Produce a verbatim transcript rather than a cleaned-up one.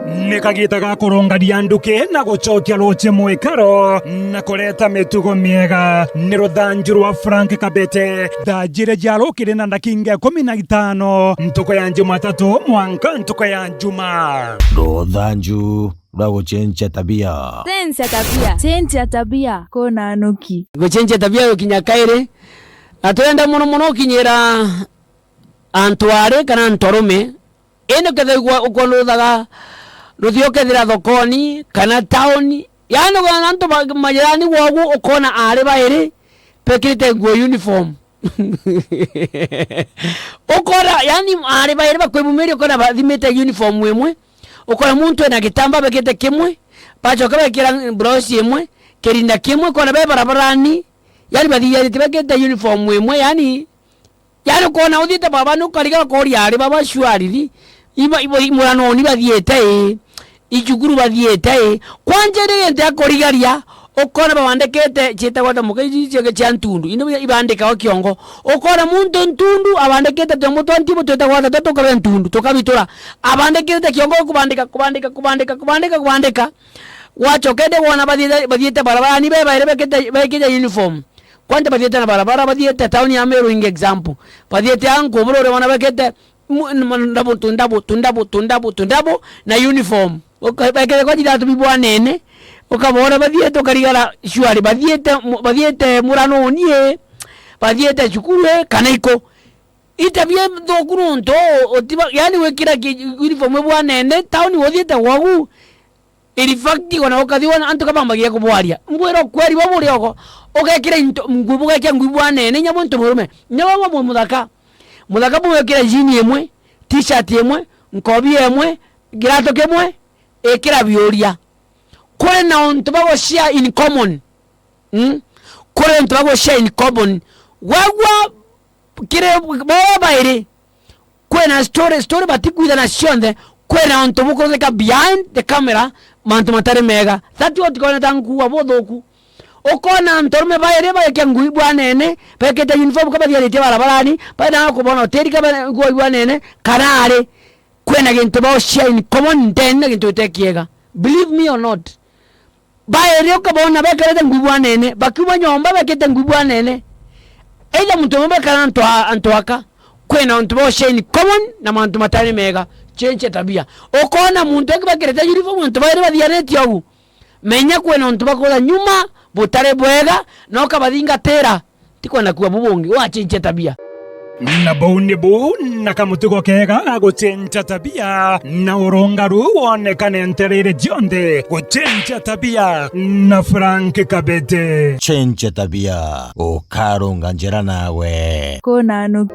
Ni kagiita ga kurungania nduki na gucokia ruuji mwikaro na kureta mitugo miega. Ni ruthanju rwa Frank Kabete. Thaa jiiri cia rukiri na ndakinga ikumi na itano, ntuku ya Jumatatu mwanka ntuku ya Juma. Ruthanju rwa gucenjia tabia. Cenjia tabia. Cenjia tabia. Kuna nuki. Gucenjia tabia gukinya kairi, na turenda mono mono ukinyira antu aari kana antu arume. Indi ukethirwa ukwona uthaga ruthio ukethira thokoni kana tauni, yaani ukwona antu ba-, majirani gwagu, ukona aari bairi bekirite nguo uniform. Ukona, yaani, aari bairi bakwibumiria, ukona bathimite uniform imwe, ukona muntu ena gitamba bekirite kimwe, bacoka bekira blouse imwe, kirinda kimwe, ukona be barabarani, yaani, bathiaritie bekirite uniform imwe, yaani, Yaani, ukoona uthiite baba, ni ukariga ukoria, ari baba, shwari ri? Iba, ibo, imurano ni bathiite ii? Icukuru bathiite ii? Kwanja, indi gintu akurigaria, ukoona babandikite ciitagwa ta muka iji cia, cia ntundu, indi ibandikawa kiongo. Ukoona muntu ntundu abandikite tiongo twa ntibu twitagwa ta tukabe ntundu, tukabitura. Abandikite kiongo kubandika, kubandika, kubandika, kubandika, kubandika. Gwacoka indi wona bathiite, bathiite barabarani, be bairi bekite, bekite uniform. Kwanja bathiite na barabara, bathiite tauni ya Meru ingi example. Bathiite a nkubura uria wana bekite mu-, n-, ma-, ndabu, tundabu, tundabu, tundabu, tundabu, na uniform. Uka-, bekire kwa jithatu bibwanene, ukabona bathiite, ukarigara shwari, bathiite mu-, bathiite muranoni ii, bathiite cukuru ii, kana iku. Itabia thuku nontu utiba-, yaani wikira ki-, uniform ibwanene, tauni uthiite gwagu, In fact, ona ukathi wona antu kabambagia kubwaria. Mbwira ukweri bwa buri ogo. Ugekira into, nguo, ugekia nguo ibwanene, inya muntu murume. Inya baba mu-, muthaka. Muthaka bugekira jean imwe, t-shirt imwe, nkobia imwe, kirato kimwe, ikira biuria. Kuri na untu bwa gu share in common. Mm? Kuri untu bwa gu share in common. Wagwa kiri baba bairi. Kwina story, story batikwithana cionthe, kwina untu bukuthika behind the camera, mantu matari mega. That what kona ta nkuwa buthuku. Ukona antu arume bairi bagekia nguo ibwanene, bekite uniform kabathiaritie barabarani, baina kubona utiri kaba nguo ibwanene, kana ari, kwina gintu bao share in common, ndene na gintu gite kiega. Believe me or not. Bairi ukabona bekarite nguo ibwanene, bakiuma nyomba bekite nguo ibwanene. Either muntu umwe bekara antu a-, antu aka, kwina untu bwa share in common na mantu matari mega. Change tabia. Ukona muntu aki bekirite uniform, antu bairi bathiaritie ugu. Menya kwina untu bakuja nyuma butari bwega, na ukabathingatira. Tikwenda kuwa bubungi, wacenjia tabia. Na buu nibu na kamutugo kega ga gucenjia tabia, na urungaru wonekane ntereere cionthe. Gucenjia tabia na Frank Kabete. Cenjia tabia, ukarunga njira nawe. Kuna nuki.